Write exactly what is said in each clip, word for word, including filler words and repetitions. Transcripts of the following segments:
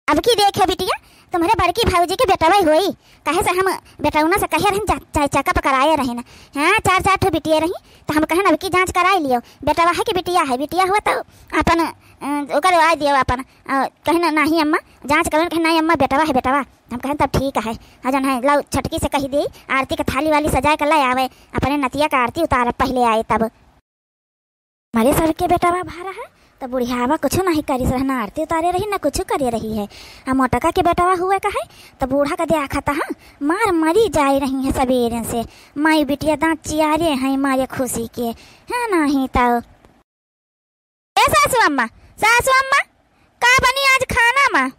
अब की देखे बिटिया, तुम्हरे बड़की भौजी के बेटवा होई, काहे से हम बेटौना से कहे रहिन, जा-, चाहे checkup कराए रहिन। हाँ, चार, चार ठो बिटिया रही, त हम कहन अब की जाँच कराए लियो, बेटवा है कि बिटिया है, बिटिया हुआ त अपन, अ, ओकर आए दियो अपन, अ, कहन नाही अम्मा, जाँच करो, कहन नाही अम्मा, बेटवा है, बेटवा। हम कहन तब ठीक है, हाँ जौन है, लाओ छटकी से कहि देई, आरती के थाली वाली सजाए के लै आवे, अपने नतिया का आरती उतारब पहिले आए तब। हमरे सबके बेटवा भा रहा, त बुढ़ियावा कुछो नाहीं करिस रहा, ना आरती उतारे रही, ना कुछो करे रही है। आ मोटका के बेटवा हुए का है, त बूढ़ा का देखा त, हाँ, मार मरी जाए रही है सबेरे से। माई बिटिया दाँत चियारे हैं मारे खुशी के, हाँ नाहीं त। ए सासू अम्मा, सासू अम्मा, का बनी आज खाना मा?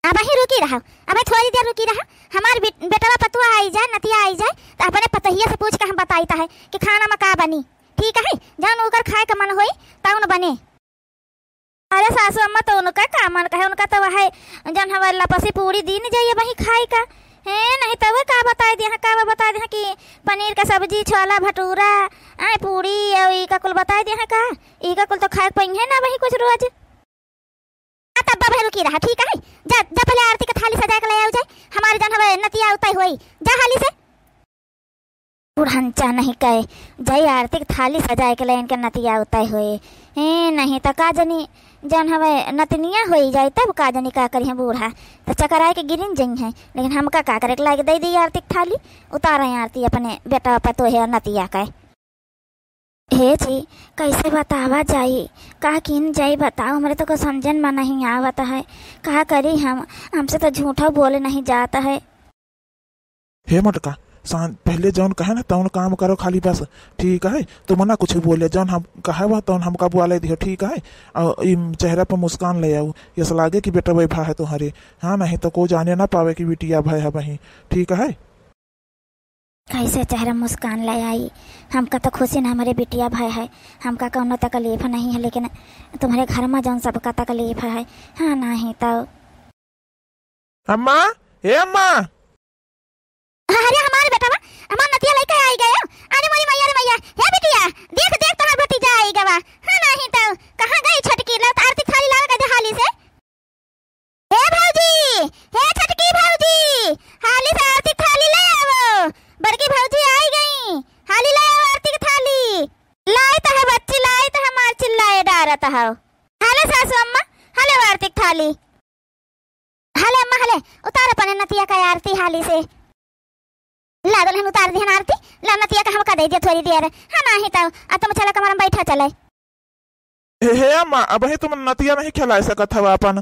अबहीं रुकी रहा, अबहीं थोड़ी देर रुकी रहा। हमार बे-, बेटवा पतुआ आई जाए, नतिया आई जाए, त अपने पतोहिया से पूछ के हम बताइत है कि खाना मा का बनी। ठीक है, जौन ओकर खाए के मन होई, तौन बने। अरे सासू अम्मा, त उनका का मन कहे, उनका त वह जौन हवे लपसी पूरी दिन जाइए वही खाए का। हे, नहीं त वो का बताए दिया, का वो बताए दिया कि पनीर का सब्जी, छोला भटूरा, आए पूरी, और ई का कुल बताए दिया का? ई का कुल त खाए के पइहे ना वही कुछ रोज। आ, तब बा भाई रुकी रहा, ठीक है? जा, जा पहिले आरती के थाली सजाए के लै आउ जाए। हमार जौन हवे नतिया उतै होई। जा हाली से। बुढ़नचा नहीं कहे, जाई आरती के थाली सजाए के लै इनके नतिया उतै होई। ए, नहीं त का जनी जौन हवे नतनिया होई जाई, तब का जनी का करिहैं बूढ़ा। त चकराए के गिरिन जइहैं, लेकिन हमका का करे के लागे, दे दी आरती के थाली, उतारे आरती अपने बेटा पतोहे और नतिया का। हे जी, कैसे बतावा जाई, का किन जाई बताओ, हमरे तो कुछ समझन में नहीं आवत है, का करी हम, हमसे तो झूठा बोले नहीं जात है। हे मोटका, शांत, पहिले जौन कहे ना तौन काम करो खाली बस, ठीक है? तुम ना कुछ बोले, जौन हम कहे वह तौन हमका बोले दियो, ठीक है? और ई चेहरा पर मुस्कान लै आऊ, यस लागे कि बेटवा भा है तुम्हारे, हाँ, नहीं तो कोई जाने ना पावे कि बिटिया भा है वहीं, ठीक है? कैसे चेहरा मुस्कान लै आई? हमका तो खुशी न हमरे बिटिया भा है, हमका कौनो तकलीफ नहीं है, लेकिन तुम्हरे घर मा जौन सबका तकलीफ है। हाँ, नहीं तो। अम्मा, हे अम्मा। अरे हमार बेटवा, हमार नतिया लइके आई गयो। अरे मोरी मैया रे मैया, हे बिटिया, देख देख तोहार भतीजा आई गवा। हाँ, नहीं तो कहाँ गई छोटकी? ला त आरती थाली लावे के दे हाली से। हे भौजी, हे छोटकी भौजी, हाली से आरती थाली लै आवो। बड़की भौजी आई गई, हाली लै आवो आरती की थाली। लाई त है बच्ची, लाई त हमार चिल्लाए डारत हौ। हाले सासू अम्मा, हाले आरती की थाली। हाले अम्मा, हाले, उतार अपने नतिया का आरती हाली से। ला दुल्हन उतार दिहन आरती, ला नतिया का हमका दे दिया थोड़ी देर। हाँ, नाही तो, आ तुम चला कमरा में बैठा चले। हे, हे अम्मा, अबहीं तुम नतिया नहीं खिलाए सकत हवा अपन।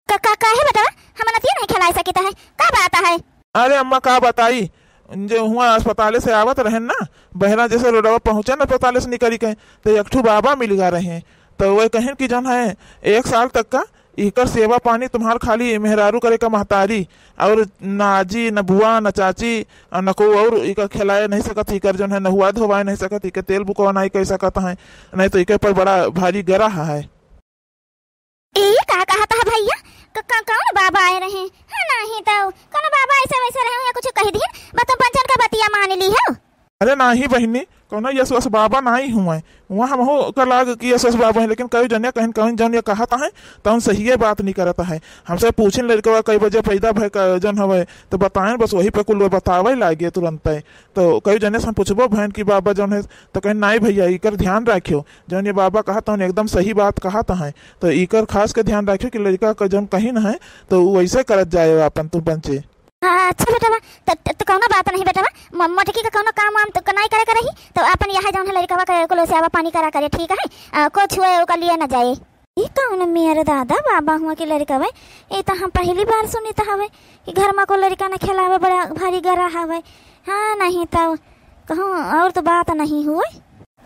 का, का, काहे बेटवा? हम नतिया नहीं खिलाए सकित है? का बात है? अरे अम्मा, का बताई, जे हुआ अस्पताले से आवत रहेन ना, बहरा जैसे रोडवा पहुँचे ना अस्पताले से निकरी के, तो एक ठू बाबा मिल गा रहे। तो वह कहेन कि जौन है, एक साल तक का इकर सेवा पानी तुम्हार खाली मेहरारू करे का महतारी, और ना आजी, न बुआ, न चाची, और न को और इका खिलाए नहीं सकत, इकर जौन है नहुआ धोवाए नहीं सकत, इके तेल बुकवा नहीं कर सकत है, नहीं तो इके पर बड़ा भारी गरा है। ई का कहत है भैया? क-, क-, कौन बाबा आए रहे? हाँ, नहीं तो कौन बाबा ऐसे वैसे रहे हो या कुछ कह दिए? बा तुम पंचन का बतिया मान ली हो? अरे नाही बहिनी, कौनो यस वस बाबा नाही हुए। वहाँ हमहू का लाग कि यस वस बाबा है, लेकिन कई जने कहिन, कहिन जौन ये कहत है, तौन सहिए बात नहीं करत है। हमसे पूछिन लड़कवा कई बजे पैदा भय का जौन हवे, तो बताएन बस वही पे कुल बतावे लागे तुरंत। तो कई जने से हम पूछबो भैन कि बाबा जौन है, तो कहिन, "नाई भैया, इकर ध्यान राखियो, जौन ये बाबा कहत तौन एकदम सही बात कहत है, तो इकर खास के ध्यान राखियो कि लड़का का जौन कहिन है, तो उ वैसे करत जाए अपन तू बच्चे।" हाँ, अच्छा बेटवा, त, त, त कौनो बात नहीं बेटवा, म-, मोटकी का कौनो काम वाम तो नाई करे के रही, तो अपन यह जौन है लड़कवा के कुल सेवा पानी करा करे, ठीक है, आ, को छुए ओका लिए न जाए। ई कौन मेरे दादा बाबा हुआ के लड़कवा है? ई तो हम पहली बार सुनित हवे कि घर में को लड़का न खिलावे, बड़ा भारी गरा हवे। हाँ, नहीं तो कहूँ और तो बात नहीं हुए।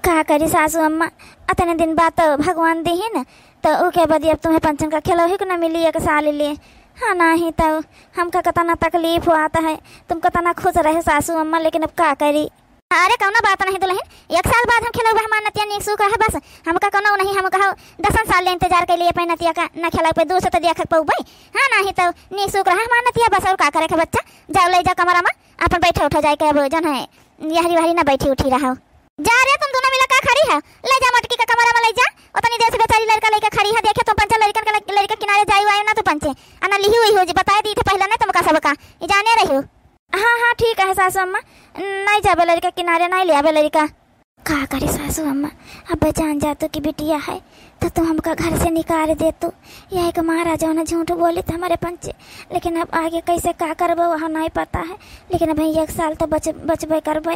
का करी सासू अम्मा, अतने दिन बाद तो भगवान दिहिन, तो ओके बाद अब तुम्हें पंचन का खिलौही को न मिली एक साल ले। हाँ, नाही तो हमका कितना तकलीफ हुआ है, तुम कितना खुश रहे सासू अम्मा, लेकिन अब का करी। अरे कौनो बात नहीं दुल्हन, एक साल बाद हम खिलौबे हमार नतिया नीक सूख रहे बस, हमका कौनो नहीं, हम कहो दसन साल ले इंतजार कर लिए अपने नतिया का न खिलौबे, दूर से तो देख पौबे। हाँ, नाही तो नीक सूख रहे हमार नतिया बस, और का करे के बच्चा, जाओ ले जाओ कमरा में, अपन बैठे उठे जाए के, अब जौन है यहरी वहरी ना बैठी उठी रहो। जा रे, तुम दुनो मिला का खड़ी है? लइ जा मोटकी का कमरा मा लइ जा। ओतनी देर से बेचारी लड़का लइके खड़ी है, देखे तुम पंचे लड़कन के लड़-, लड़का किनारे जाई आए ना तो पंचे। आ ना लिही हुई हो जी, बताए दी थे पहले ना तुमका सबका। ई जाने रही हो। हाँ, हाँ, ठीक है सासू अम्मा, नाहीं जाबे लड़का किनारे, नाहीं ले आबे लड़का। का करी सासू अम्मा, अब जान जातू कि बिटिया है, तो तू हमका घर से निकाल देतू। यही के मारा जौन झूठ बोली त हमरे पंचे, लेकिन अब आगे कैसे का करबे, वह नाहीं पता है। लेकिन अब एक साल तो बच-, बचबे करबे,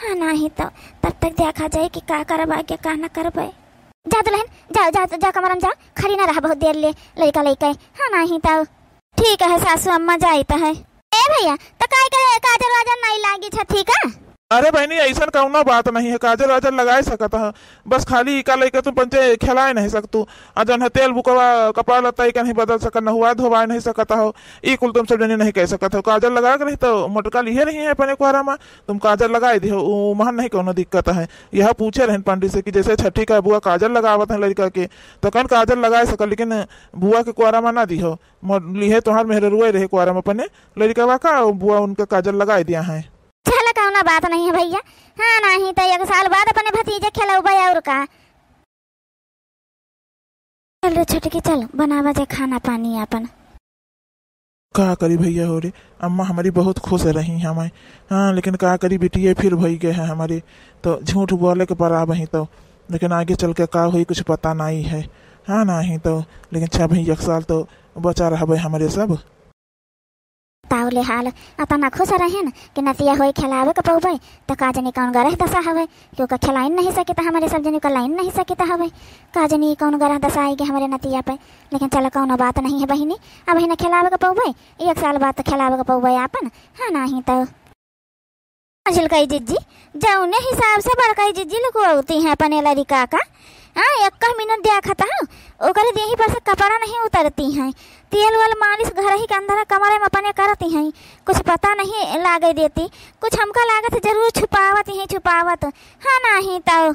हाँ, नाहीं तो तब तक देखा जाए कि का करबे आगे, का ना करबे। जा दुल्हन, जा, जा, जा कमरा मा जा, खड़ी ना रहा बहुत देर ले लड़का लइके, हाँ, नाहीं तो। ठीक है सासू अम्मा, जाइत है। ए भैया, त काहे के काजर वाजर नाहीं लागी छ, ठीक है? अरे बहिनी, अइसन कउनो बात नहीं है, काजर वाजर लगाए सकत ह, बस खाली इका लइके तू पंचे खेलाए नहीं सकतू। आ जौन है तेल बुकवा, कपड़ा लत्ता इका नहीं बदल सकत, नहुआ धोवाए नहीं सकत हो, ई कुल तुम सब जनी नहीं कह सकत हो। काजर लगाए के रही तो मोटका लिहे रही है अपने कुआरा मा, तुम काजर लगाए दिहो, उ महन नहीं कउनो दिक्कत है। यह पूछे रहन पंडित से कि जैसे छठी का बुआ काजर लगावत है लड़का के, तो कन काजर लगाए सकत, लेकिन बुआ के कुआरा मा ना दिहो। मोर लिहे तोहार मेहररुआ रहे कुआरा मा अपने लड़कवा का, बुआ उनका काजर लगाए दिया है। चल, कउनो बात नहीं है भैया। हाँ, नाहीं तो एक साल बाद अपने भतीजे खेलौबे और का। चल रे छोटकी, चल बनावा जाए खाना पानी आपन। का करी भैया हो रे, अम्मा हमारी बहुत खुश रही हमें। हाँ, लेकिन का करी, बिटिया फिर भई गए है हमारी, तो झूठ बोले के परा बही तो, लेकिन आगे चल के का होई कुछ पता नाहीं है। हाँ, नाहीं तो, लेकिन छह भई एक साल तो बचा रहबे हमरे सब। ताऊ ले हाल अतना खुश रहेन कि नतिया होई खेलावे के पउबे, त का जनी कउन गरह दसा हवे कि ओका खेलाइन नहीं सकित, हमरे सब जनी का लाइन नहीं सकित हवे। का जनी कउन गरह दसा आई कि हमरे नतिया पे। लेकिन चलो, कउनो बात नहीं है बहिनी, अबहिन खेलावे के पउबे, एक साल बाद त खेलावे के पउबे आपन, हाँ, नाहीं तो। झिलकई जिज्जी, जौने हिसाब से बड़कई जिज्जी लुकवती हैं अपने लड़िका का, हाँ, एक मिनट देखत हूँ, ओकरे देही पर से कपड़ा नहीं उतरती हैं। तेल वेल मालिश घर ही के अंदर कमरे में अपने करती हैं, कुछ पता नहीं लागे देती। कुछ हमका लागत है जरूर छुपावत हैं, छुपावत। हाँ, नाहीं तो।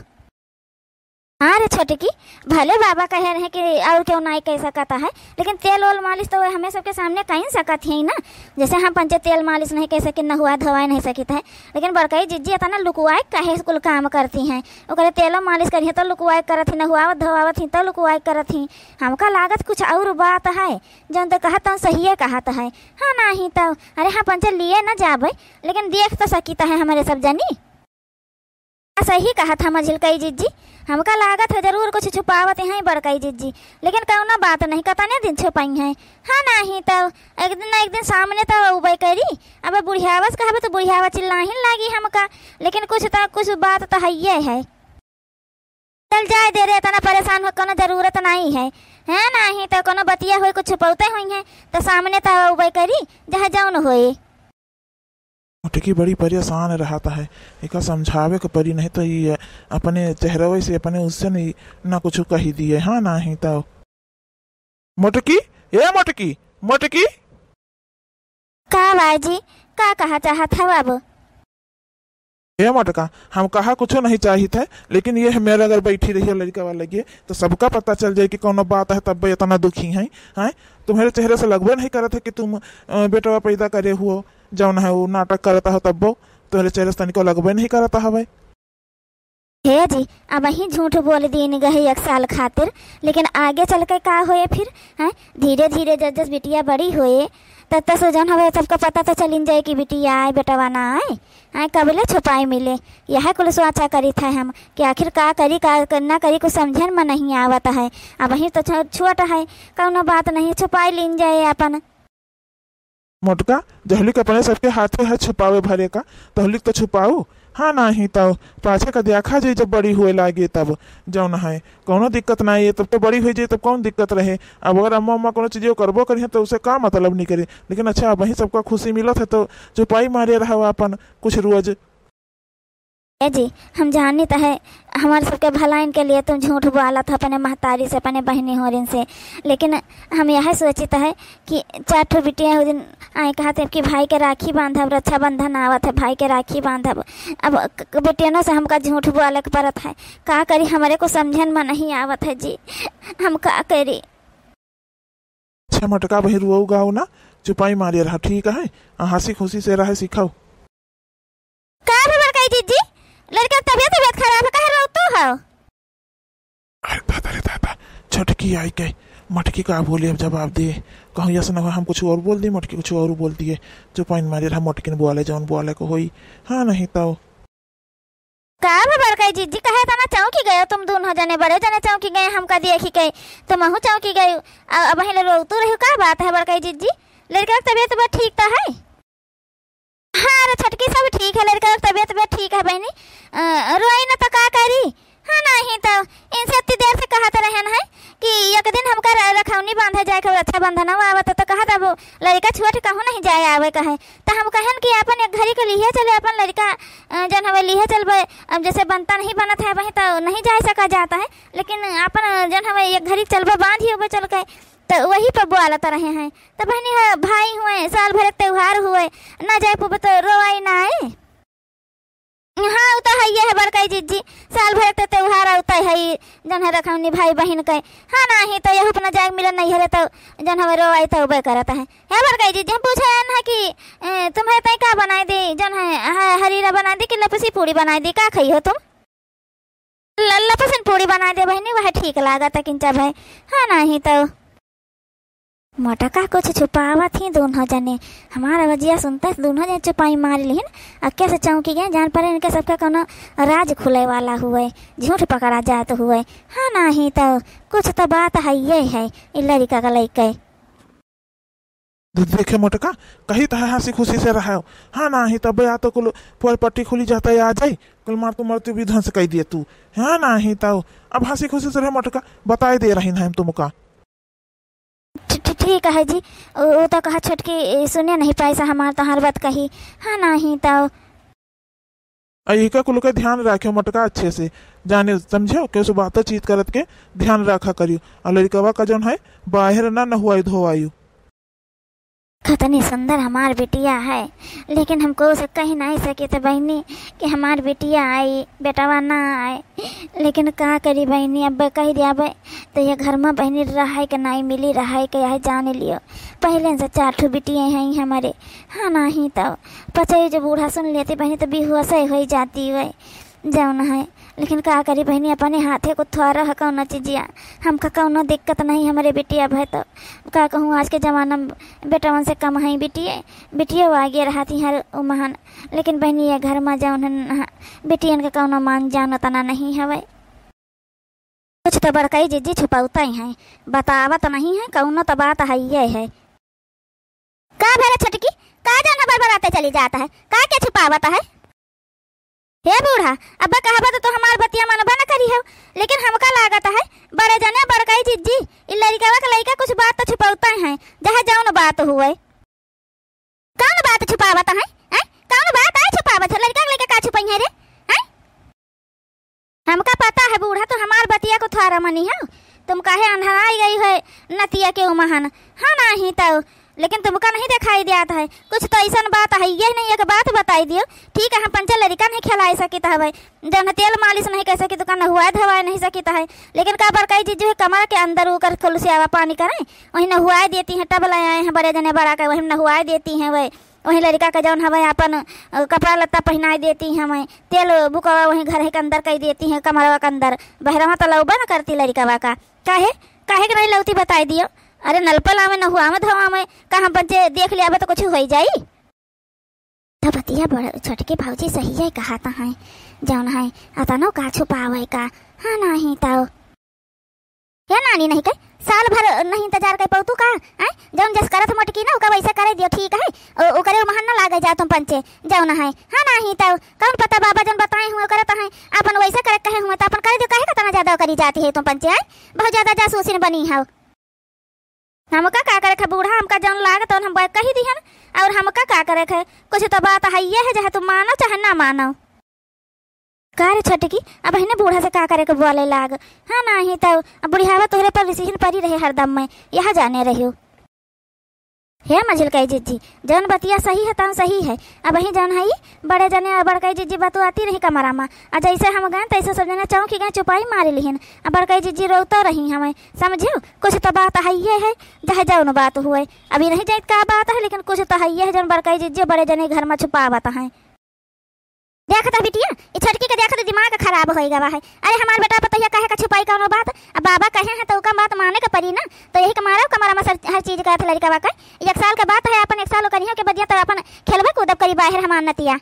हाँ रे छोटकी, भले बाबा कहे रहे कि और केहू नाहीं कह सकत है, लेकिन तेल ओल मालिश तो हमें सबके सामने कहीं सकत ही ना। जैसे हम पंचे तेल मालिश नहीं कह सकित, नहुआ धोवाए नहीं सकित है, लेकिन बड़कई जिज्जी इतना लुकुआए काहे कुल काम करती हैं? ओकरे तेलो मालिश करिहे तो लुकुआए करत ही, नहुआवत धोवावत ही तो लुकुआए करत ही। हमका लागत कुछ और बात है, जौन तो कहत हूँ सहिए कहत है। हाँ, नाहीं तो, अरे हाँ, पंचे लिए न जाबे, लेकिन देख तो सकित है हमरे सब जनी। सही कहत हम झिलकई जिज्जी, हमका लागत है जरूर कुछ छुपावत हैं बड़कई जिज्जी, लेकिन कउनो बात नहीं, कतने दिन छुपाई हैं। हाँ, नाहीं तो एक दिन ना एक दिन सामने तो उबे करी। अब बुढ़ियावस कहबे तो बुढ़ियावा चिल्लाहिन लागी हमका, लेकिन कुछ तो, कुछ बात तो हइये है। चल जाए दे रे, इतना परेशान हो, कउनो जरूरत नाहीं है। हैं, नाहीं तो कउनो बतिया होई, कुछ छुपौते होई हैं, तो सामने तो उबे करी, जहाँ जौन होए। मोटकी बड़ी परेशान रहत है, एका समझावे के परी, नहीं तो ये अपने चेहरवे से, अपने उससे नहीं ना कुछ कही दिए। हाँ, नाहीं तो। मोटकी, ए मोटकी, मोटकी। का बाजी, का कहा चाहत हव अब? ए मोटका, हम कहा कुछो नहीं चाहित है, लेकिन ये मेरे अगर बैठी रही लड़िका वाला लगे, तो सबका पता चल जाए कि कउनो बात है, तब इतना दुखी है, हैं? तुम्हारे चेहरे से लगबे नहीं करत है कि तुम, अ, बेटवा पैदा करे हुओ, जौन है वो नाटक करता हो तब्बो, तुम्हारे चेहरे से तनिको लगबे नहीं करता हवे। हे जी, अबहीं झूठ बोल दीन गए एक साल खातिर, लेकिन आगे चल के का होए फिर, हैं? धीरे धीरे जस जस बिटिया बड़ी होए, तब तक से जौन हवे सबका पता तो चलिन जाए कि बिटिया आए, बेटवा ना आए, हैं? कबले छुपाई मिले, यह कुल सोचा करित है हम कि आखिर का करी, का ना करी, कुछ समझन में नहीं आवत है। अबहीं तो छो-, छोट है, कउनो बात नहीं, छुपाई लीन जाए अपन। मोटका, जहलिक अपने सबके हाथे है छुपावे भरे का, तहलिक तो छुपाऊ। हाँ, नाहीं तो पाछे का देखा जाई, जब बड़ी होए लागे तब, जौन है कउनो दिक्कत नाहीं है, तब तो बड़ी होइ जाई, तब कउन दिक्कत रहे। अब अगर अम्मा, अम्मा कउनो चीज करबो करी है तो उसे का मतलब नहीं करे, लेकिन अच्छा, अबहीं सबका खुशी मिलत है तो छुपाई मारे रहो अपन कुछ रोज। ए जी, हम जानित है, हमारे सबके भलाइन के लिए तुम झूठ बोलत हो अपने महतारी से, अपने बहिनी होरिन से, लेकिन हम यह सोचित है कि चार ठो बिटिया हो दिन आए कहत है कि भाई के राखी बांधब, रक्षाबंधन आवत है, भाई के राखी बांधब। अब क-, क-, बेटियनों से हमका झूठ बोले के पड़त है, का करी, हमरे को समझन में नहीं आवत है जी, हम का करी। अच्छा मोटका, बहिरुआ गाओ ना, चुपाई मारे रहा, ठीक है? आ हंसी खुशी से रहे सिखाओ। का भे बड़काई जिज्जी, लड़का के तबियत, तबियत खराब है, काहे रोतू हो? अरे दादा रे दादा, छोटकी आई के, मोटकी का बोली अब जवाब दे। कहूँ यस न हो, हम कुछ और बोल दी, मोटकी कुछ और बोल दिए। चुपाइन मारी रहा, मोटकिन बोले जौन बोले को होई। हाँ नहीं तो। का भा बड़काई जिज्जी, कहे तना चौंकी गयो तुम दूनों जने, बड़े जने चौंकी गए हमका देखी के, तुमहू चौंकी गयो। अ-, अबहीं ले रोतू रही, का बात है बड़काई जिज्जी? लड़का के तबियत, तबियत ठीक तो है? हाँ रे छोटकी, सब ठीक है, लड़का के तबियत, तबियत ठीक है बहिनी। अ, रोई न तो का करी? हाँ, नहीं तो इनसे इतनी देर से कहत रहन है कि एक दिन हमका र-, रखौनी बांधे जाए के, रक्षाबंधन आवत तो कहत अब लड़का छोट कहूँ नहीं जाए आवे कहे। तो हम कहन कि अपन एक घड़ी के लिए चले, अपन लड़का, अ, जन हवे लिए चलबे। अब जैसे बनता नहीं बनत है वहीं तो नहीं जा सका जाता है, लेकिन अपन जन हवे एक घड़ी चलबे बांध ही होबे चल के, तो वही पर बोलत रहे हैं। तो बहनी है, भाई हुए, साल भर के त्योहार हुए, ना जाए पुबे तो रोवाई ना आए। हाँ, उ तो है, ये है बड़काई जिज्जी, साल भर के त्योहार आवत है, जन है रखौनी भाई बहिन के। हाँ, नाही तो यहू अपना जाए मिलन नहीं है तो जन हमें रोवाई तो उबे करत है। है बड़काई जिज्जी, हम पूछे आन है कि, ए, तुम्हें तय का बनाई दी, जन है, ह-, हरीरा बनाई दी कि लपसी पूड़ी बनाई दी, का खाई हो तुम? ल-, लपसन पूड़ी बनाई दे बहिनी, वह ठीक लागत है किंचा भाई। हाँ, नाही तो। मोटका कुछ छुपावत ही दूनों जने। हमार आवाजिया सुनते दूनों जने चुपाई मार लिहिन। अक्के से चौंकी गए, जान पड़े इनके सबके कोनो राज खुले वाला हुए, झूठ पकड़ा जात हुए। हाँ, नाही तो कुछ तो बात है ये है, इ लड़का का लइके। दे-, देखे मोटका, कही तो है हँसी खुशी से रहो। हाँ, नाही तो बे आ तो कुल पोल पट्टी खुली जाता है, आ जाए, कुल मार तो मरते भी ध्वंस कर दिए तू। हाँ, नाही तो अब हँसी खुशी से रहे मोटका, बताए दे रही हम तुमका। ठी-, ठी-, ठीक है जी। उ, उ तो कहा छोटकी, ए, सुने नहीं पाई सा हमार तोहार बात कही। हाँ, नाही तो। आ, इका कुल का ध्यान रखियो मोटका अच्छे से, जाने समझियो, केहू से बातचीत करत के ध्यान रखा करियो। आ लड़कवा का जौन है, बाहर ना नहुआई धोआइयो। कतनी सुंदर हमार बिटिया है, लेकिन हम केहू से कही नहीं सकित बहिनी कि हमार बिटिया आई, बेटवा ना आए। लेकिन का करी बहिनी, अब कह दियाबे तो ये घर में बहिनी रहे के नहीं मिली, रहे के यह जान लियो। पहले से चार ठो बिटिया हैं हमारे। हाँ, नाही तो पचई जो बूढ़ा सुन लेती बहिनी तो बेहोश ही हो जाती हुए जौन है। लेकिन का करी बहिनी, अपने हाथे को थोड़ा रह कौनो चीजिया, हमका कौनो दिक्कत नहीं, हमारे बिटिया भय तो का कहूँ, आज के जमाना में बेटवन से कम है बिटिए, बिटियो आगे रहती हर उमहन। लेकिन बहिनी, ये घर में जौन है न, बिटियन के कौनो मान जान उतना नहीं हवे। कुछ तो बड़काई जिज्जी छुपावत ही हैं, बतावत नहीं है, कौनो तो बात है ये है। का भरे छोटकी, का जौन है बड़बड़ाते चली जात है, का के छुपावत है? हे बूढ़ा, अब कहबा तो तू हमार बतिया मनबा न करी हो, लेकिन हमका लागत है बड़े जने बड़काई जिज्जी, इ लड़कवा के लइका कुछ बात तो छुपावत हैं, चाहे जौन बात हुए। कौन बात छुपावत है? हैं? कौन बात आए छुपावत है? लड़का के लइका का छुपाई है रे? हैं? हमका पता है बूढ़ा, तू हमार बतिया को थोड़ा मनी हो। तुम काहे अंधराई गई है नतिया के उमहन? हाँ, नाही तो, लेकिन तुमका नहीं दिखाई दियात है। कुछ तो ऐसन बात है, ये नहीं एक बात बताई दियो। ठीक है, हम पंचे लड़का नहीं खिलाई सकित हवे, जौन तेल मालिश नहीं कर सकित, ओका नहुआए धोआए नहीं सकित है, लेकिन का बड़काई जिज्जी है कमर के अंदर ओकर कुलसियावा पानी करें, वहीं नहुआए देती हैं। टब ले आए हैं बड़े जने बड़ा के, वहीं नहुआए देती हैं। वही वहीं लड़का के जौन हवे आपन, अ, कपड़ा लत्ता पहिनाए देती हैं, वहीं तेल बुकवा वहीं घर के अंदर कई देती हैं, कमरवा के अंदर। बहरवा तो लौबे न करती लड़कवा का। काहे, काहे के नहीं लौती बताई दियो? अरे नलपल आवे, नहुआ में धोआ में, का हम बच्चे देख लिया तो कुछ हो जाई? तो बतिया बड़ छोटकी भौजी सही है कहा तो हैं, जौन है अतनो का छुपावे का। हाँ, नाही तो। हे नानी, नहीं के साल भर नहीं इंतजार कर पौतू का? हैं? जौन जस करत मोटकी ना, ओका वैसे करे दियो, ठीक है? ओ, ओकरे उमहन ना लागे जा तुम पंचे, जौन है। हाँ, नाही तो कौन पता बाबा जौन बताए हुए करत हैं, अपन वैसे करे कहे हुए तो अपन करे दियो, काहे का तना ज्यादा करी जाती है तुम पंचे, हैं? बहुत ज्यादा जासूसिन बनी हो। हमका का करे खे बूढ़ा, हमका जौन लागत तौन हम कही दिहन, और हमका का करे खे, कुछ तो बात है ये है, चाहे तुम मानो चाहे ना मानो। का रे छोटकी, अबहिने बूढ़ा से का करे के बोले लाग? हाँ, नाही तो अब बुढ़ियावा तोहरे पर रिसिहिन परी रहे हरदम में, यह जाने रहियो। हे मझिलकाई जिज्जी, जौन बतिया सही है तौन सही है। अबही जौन है ई बड़े जने और बड़काई जिज्जी बतुआती रही कमरा में, आ जैसे हम गए तैसे सब जने चौंकी गए, चुपाई मारी लिहिन। आ बड़काई जिज्जी रोवतो रही हमें, समझियो, कुछ तो बात है ये है, चाहे जौन बात हुए। अभी नहीं जाइत का बात है, लेकिन कुछ तो है ये है जौन बड़काई जिज्जी बड़े जने घर में छुपावत हैं। देखत है बिटिया, ई छोटकी के देखत दिमाग खराब होइ गवा है। अरे हमार बेटा पतोहिया कहे का छुपाई कौनो बात? अब बाबा कहे हैं तो ओका बात माने के पड़ी ना। तो यही के मारे कमरा में सर, हर चीज करत लड़कवा के। एक साल के बात है, अपन एक साल ओकनियों के बदिया तो अपन खेलबे कूदब करी बाहर हमार नतिया।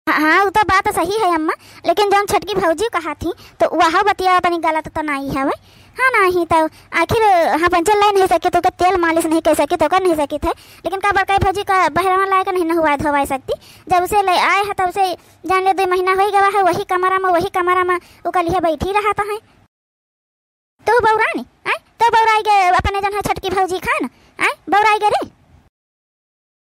हाँ, हाँ, उ तो बात सही है अम्मा, लेकिन जौन छोटकी भौजी कहा थी तो वह बतिया तनी गलत तो नहीं हवे। हाँ, नहीं तो आखिर, हाँ, पंचर लाई नहीं सकी तो ओकर तेल मालिश नहीं कर सकी तो ओकर नहीं सकी थे, लेकिन का बड़काई भौजी का बहरवा लाए के नहीं नहवाए धोवाए सकती। जब से ले आए है तब से जान ले दो महीना होइ गवा है, वही कमरा में, वही कमरा में ओकर लिए बैठी रहत है। तू बौरानी, आय? तू बौराई गे अपने जौन है छोटकी भौजी खान, आय? बौराई गे रे।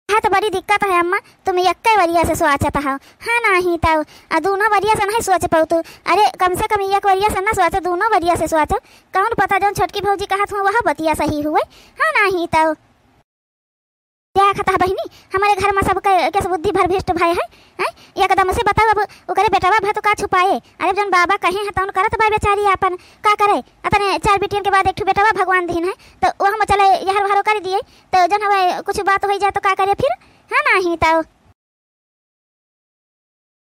हाँ, तो बड़ी दिक्कत है अम्मा, तुम एक्के वरिया से सोचत हो। हाँ, नहीं तो, आ, दूनो वरिया से नहीं सोच पाऊ तू। अरे, कम से कम एक वरिया से ना सोचो, दूनो वरिया से सोचो। कौन पता जौन छोटकी भौजी कहत हुआ वह बतिया सही हुए। हाँ, नहीं तो। देखत है बहिनी, हमारे घर में सब के, के बुद्धि भ्रष्ट भय है, हैं? एकदम से बताओ, अब ओकरे बेटवा भय तो का छुपाए? अरे, जौन बाबा कहे हैं तौन करत बा बेचारी आपन, का करे? अतने चार बिटियन के बाद एक ठो बेटवा भगवान दीन है, तो वह में चले यहर भरो कर दिए, तो जौन हवे कुछ बात होइ जाए तो का करे फिर? हाँ, नहीं तो।